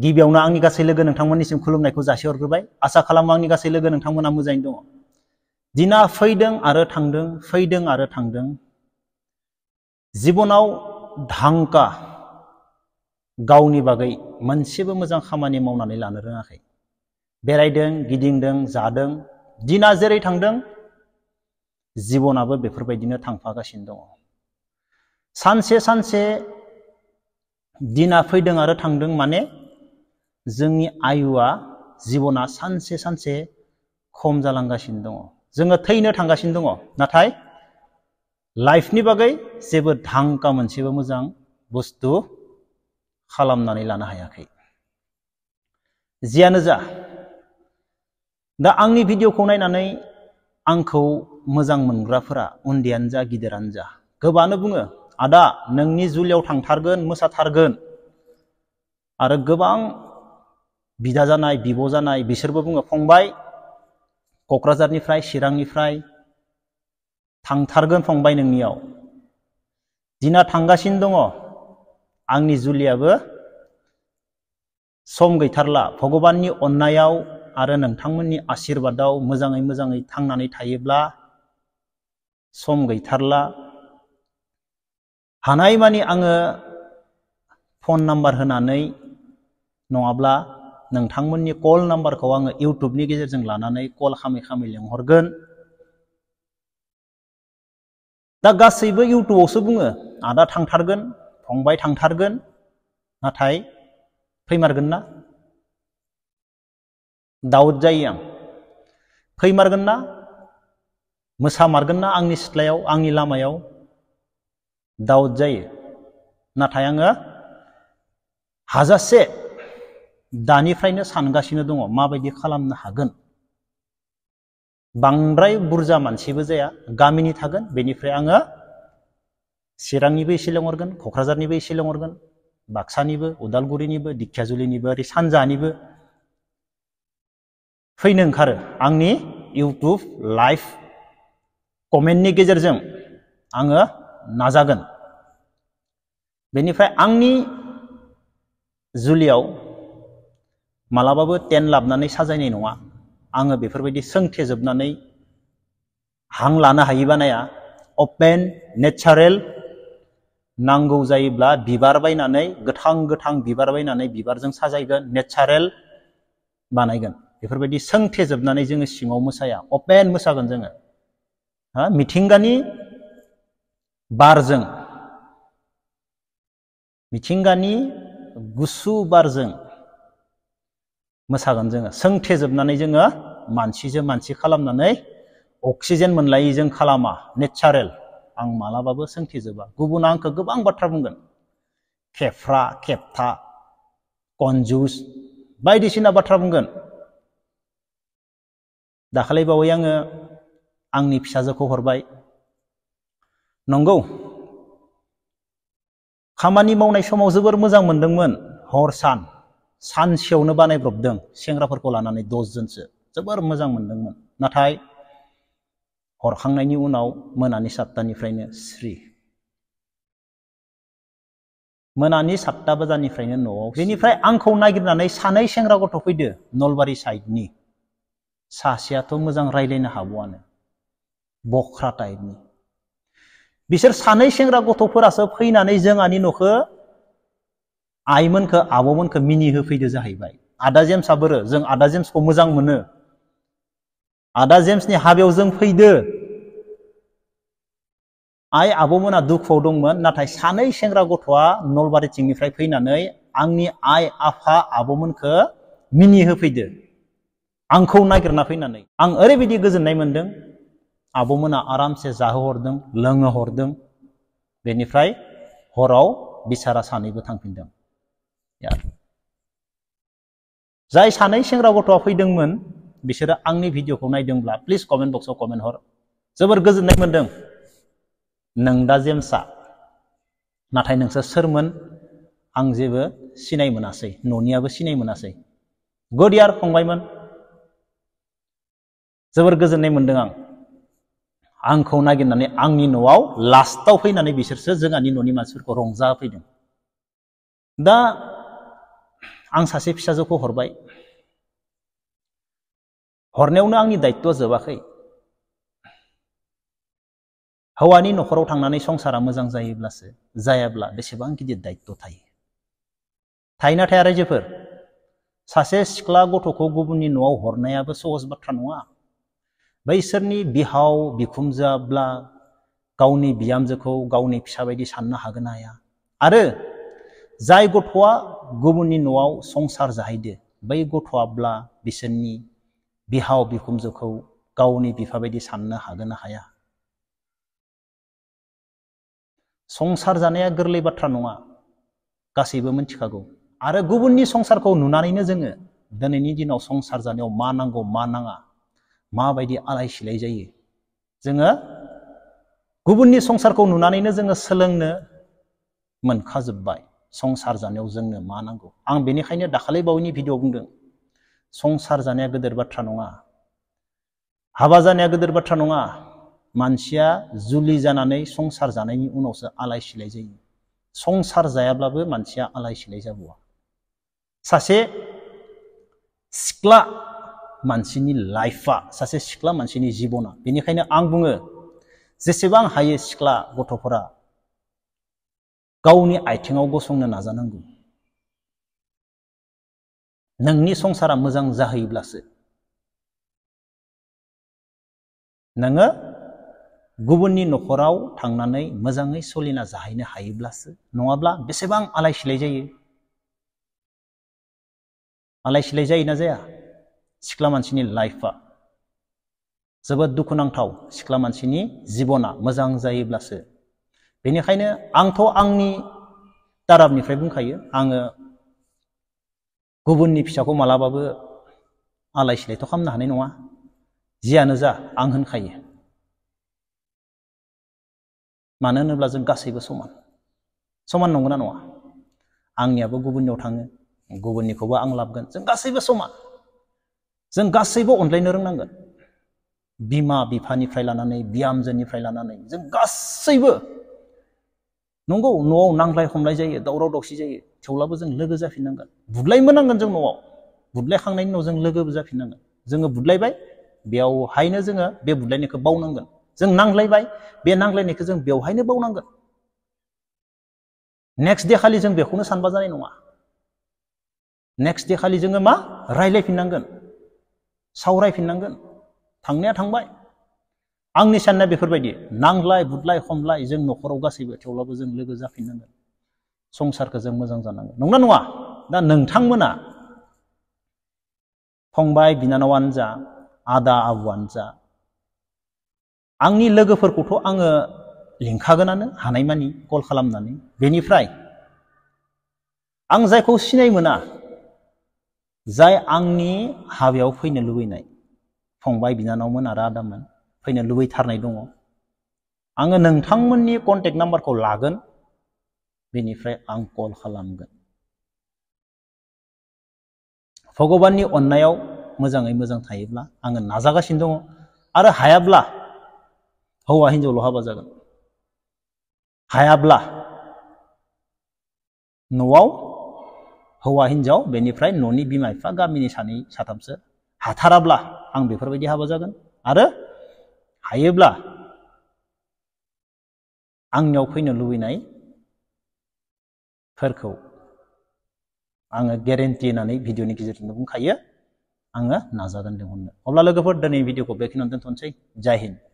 गिबियावनो आंनि गासै लोगो नोंथांमोननिसिम खुलुमनायखौ जासिहरग्रोबाय। आसा खालामो आंनि गासै लोगो नोंथांमोना मोजाङैनो दङ। दिना फैदों आरो थांदों, फैदों आरो थांदों। जिबनाव धांका गावनि बागै मोनसेबो मोजां खामानि मावनानै लानो रोङाखै। बेरायदों, गिदिंदों, जादों। दिना जेरै थांदों जिबनाबो बेफोरबायदिनो थांफागासिनो दङ। सानसे सानसे दिना फैदों आरो थांदों माने जोंनि आयुआ जिबना सानसे सानसे खम जालांगासिनो दङ। जोङो थैनो थांगासिनो दङ। नाथाय लाइफनि बागै जेबो धांका मोनसेबो मोजां बुस्थु खालामनानै लानो हायाखै। जियानो जा, दा आंनि भिडिअखौ नायनानै आंखौ मोजां मोनग्राफोरा उन्दैयानो जा गिदिरानो जा गोबाङानो बुङो, आदा नोंनि जुलियाव थांथारगोन, मोसाथारगोन। आरो गोबां बिदा जानाय, बिब' जानाय बिसोरबो बुङो, फंबाय क'क्राझारनिफ्राय, चिरांनिफ्राय थांथारगोन फंबाय नोंनियाव। दिना थांगासिनो दङ, आंनि जुलियाबो सम गैथारला। भगबाननि अननायाव आरो नोंथांमोननि आशीर्बादाव मोजाङै मोजाङै थांनानै थायोब्ला सम गैथारला। हानायमानि आङो फन नाम्बार होनानै नङाब्ला नोंथांमोननि कल नाम्बारखौ आङो इउटुबनि गेजेरजों लानानै कल खामै खामै लेंहरगोन। दा गासैबो इउटुबावसो बुङो, आदा थांथारगोन, फंबाय थांथारगोन। नाथाय फैमारगोन ना? दाउट जायो आं। फैमारगोन ना? मोसामारगोन ना आंनि सिथ्लायाव, आंनि लामायाव? दाउट जायो। नाथाय आङो हाजासे दानिफ्रायनो सानगासिनो दङ माबायदि खालामनो हागोन। बांद्राय बुरजा मानसिबो जाया, गामिनि थागोन। बेनिफ्राय आङो चिरांनिबो एसे लेंहरगोन, क'क्राझारनिबो एसे लेंहरगोन, बाक्सानिबो, उदालगुरिनिबो, दिखियाजुलिनिबो, ओरै सानजानिबो फैनो ओंखारो। आंनि इउटुब लाइभ कमेन्टनि गेजेरजों आङो नाजागोन। बेनिफ्राय आंनि जुलियाव मालाबाबो टेन्ट लाबनानै साजायनाय नङा। आङो बेफोरबायदि सोंथेजोबनानै हां लानो हायि बानाया। अपेन, नेचारेल, नांगौ जायोब्ला बिबार बायनानै, गोथां गोथां बिबार बायनानै बिबारजों साजायगोन, नेचारेल बानायगोन। बेफोरबायदि सोंथेजोबनानै जोङो सिङाव मोसाया, अपेन मोसागोन जोङो। मिथिंगानि बारजों, मिथिंगानि गुसु बारजों मोसागोन जोङो। सोंथेजोबनानै जोङो मानसिजों मानसि खालामनानै अक्सिजेन मोनलायै जों खालामा, नेचारेल। आं मालाबाबो सोंथेजोबा। गुबुना आंखौ गोबां बाथ्रा बुंगोन, खेफ्रा, खेबथा, कनजुस बायदिसिना बाथ्रा बुंगोन। दाखालि बावै आङो आंनि फिसाजोखौ हरबाय। नंगौ, खामानि मावनाय समाव जोबोर मोजां मोनदोंमोन। हर सान सानसेयावनो बानायब्रबदों सेंग्राफोरखौ लानानै 10 जनसो। जोबोर मोजां मोनदोंमोन। नाथाय हरखांनायनि उनाव मोनानि 7टानिफ्रायनो स्रि। मोनानि 7टा बाजानिफ्रायनो न'आव। बेनिफ्राय आंखौ नागिरनानै सानै सेंग्रा गथ' फैदो नलबारि साइडनि। सासेयाथ' मोजां रायज्लायनो हागौआनो, बख्रा टाइपनि। बिसोर सानै सेंग्रा गथ'फोरासो फैनानै जोंहानि न'खौ, आइमोनखौ, आब'मोनखौ मिनि होफैदो जाहैबाय। आदा जेम्सआ बोरो? जों आदा जेम्सखौ मोजां मोनो। आदा जेम्सनि हाबायाव जों फैदो। आइ आब'मोना दुखुआव दंमोन। नाथाय सानै सेंग्रा गथ'आ नलबारिथिंनिफ्राय फैनानै आंनि आइ आफा आब'मोनखौ मिनि होफैदो, आंखौ नागिरना फैनानै। आं ओरैबायदि गोजोननाय मोनदों। आब'मोना आरामसे जाहोहरदों, लोंहोहरदों। बेनिफ्राय हराव बिसारा सानैबो थांफिनदों। जाय सानै सेंग्रा गथ'आ फैदोंमोन बिसोरो आंनि भिडिअखौ नायदोंब्ला प्लिज कमेन्ट बक्सआव कमेन्ट हर। जोबोर गोजोननाय मोनदों। नोंदा जेम्सआ, नाथाय नोंसोर सोरमोन आं जेबो सिनाय मोनासै, न'नियाबो सिनाय मोनासै। गुड यार फंबायमोन, जोबोर गोजोननाय मोनदों आं। आंखौ नागिरनानै आंनि न'आव लास्टाव फैनानै बिसोरसो जोंहानि न'नि मानसिफोरखौ रंजाफैदों। दा आं सासे फिसाजोखौ हरबाय हरनायावनो आंनि दायित्वआ जोबाखै हौवानि नखराव थांनानै संसारा मोजां जायोब्लासो जायाब्ला बेसेबां गिदिर दायित्व थायो नाथाय रायजोफोर सासे सिख्ला गथ'खौ गुबुननि न'आव हरनायाबो सहज बाथ्रा नङा बैसोरनि बिहाव बिखुनजोआब्ला गावनि बियामजोखौ गावनि फिसा बायदि साननो हागोन ना हाया आरो जाय गथ'आ गुबुननि न'आव संसार जाहैदो बै गथ'आब्ला बिसोरनि बिहाव बिखुनजोखौ गावनि बिफा बायदि साननो हागोन ना हाया संसार जानाया गोरलै बाथ्रा नङा गासैबो मिथिखागौ आरो गुबुननि संसारखौ नुनानैनो जोङो दिनैनि दिनाव संसार जानायाव मा नांगौ मा नाङा माबायदि आलाय सिलाय जायो जोङो गुबुननि संसारखौ नुनानैनो जोङो सोलोंनो मोनखाजोब्बाय संसार जानायाव जोंनो मा नांगौ आं बेनिखायनो दाखालि बावैनि भिडिअ बुंदों संसार जानाया गोदोर बाथ्रा नङा हाबा जानाया गोदोर बाथ्रा नङा मानसिया जुलि जानानै संसार जानायनि उनावसो आलाय सिलाय जायो संसार जायाब्लाबो मानसिया आलाय सिलाय जाबावा सासे सिख्ला मानसिनि लाइफआ सासे सिख्ला मानसिनि जिबना बेनिखायनो आं बुङो जेसेबां हायो सिख्ला गथ'फोरा गावनि आथिङाव गसंनो नाजानांगौ नोंनि संसारा मोजां जाहैब्लासो नोङो गुबुननि नखराव थांनानै मोजाङै सोलिना जाहैनो हायोब्लासो नङाब्ला बेसेबां आलाय सिलाय जायो आलाय सिलाय जायोना जाया सिख्ला मानसिनि लाइफआ जोबोद दुखुनांथाव सिख्ला मानसिनि जिबना मोजां जायोब्लासो बेनिखायनो आंथ' आंनि ताराबनिफ्राय बुंखायो आङो गुबुननि फिसाखौ मालाबाबो आलाय सिलायथ' खालामनो हानाय नङा जियानो जा आं होनखायो मानो होनोब्ला जों गासैबो समान नंगौना नङा आंनियाबो गुबुननियाव थाङो गुबुननिखौबो आं लाबगोन जों गासैबो समान जों गासैबो अनलायनो रोंनांगोन बिमा बिफानिफ्राय लानानै बिहामजोनिफ्राय लानानै जों गासैबो नंगौ न'आव नांलाय खमलाय जायो दावराव दावसि जायो थेवब्लाबो जों लोगो जाफिननांगोन बुदलायबो नांगोन जों न'आव बुदलायखांनायनि उनाव जों लोगोबो जाफिननांगोन जोङो बुदलायबाय बेयावहायनो जोङो बे बुदलायनायखौ बावनांगोन जों नांलायबाय बे नांलायनायखौ जों बेवहायनो बावनांगोन नेक्स्ट डे खालि जों बेखौनो सानबा जानाय नङा नेक्स्ट डे खालि जोङो मा रायलायफिननांगोन सावरायफिननांगोन थांनाया थांबाय आंनि साननाया बेफोरबायदि नांलाय बुदलाय खमलाय जों न'खराव गासैबो थेवब्लाबो जों लोगो जाफिननांगोन संसारखौ जों मोजां जानांगोन नंना नङा दा नोंथांमोना फंबाय बिनानावानो जा आदा आबौआनो जा आंनि लोगोफोरखौथ' आङो लिंखागोनानो हानायमानि कल खालामनानै बेनिफ्राय आं जायखौ सिनाय मोना जाय आंनि हाबायाव फैनो लुबैनाय फंबाय बिनानावमोन आरो आदामोन फैनो लुबैथारनाय दङ आङो नोंथांमोननि कन्टेक्ट नाम्बारखौ लागोन बेनिफ्राय आं कल खालामगोन भगबाननि अननायाव मोजाङै मोजां थायोब्ला आङो नाजागासिनो दङ आरो हायाब्ला हौवा हिनजावल' हाबा जागोन हायाब्ला न'आव हौवा हिनजाव बेनिफ्राय न'नि बिमा बिफा गामिनि सानै साथामसो हाथाराब्ला आं बेफोरबायदि हाबा जागोन आरो हायोब्ला आंनियाव फैनो लुबैनायफोरखौ आङो गेरेन्टि होननानै भिडिअनि गेजेरजों बुंखायो आङो नाजागोन लिंहरनो अब्ला लोगोफोर दिनै भिडिअखौ बेखिनियावनो दोनथ'नोसै जय हिन्द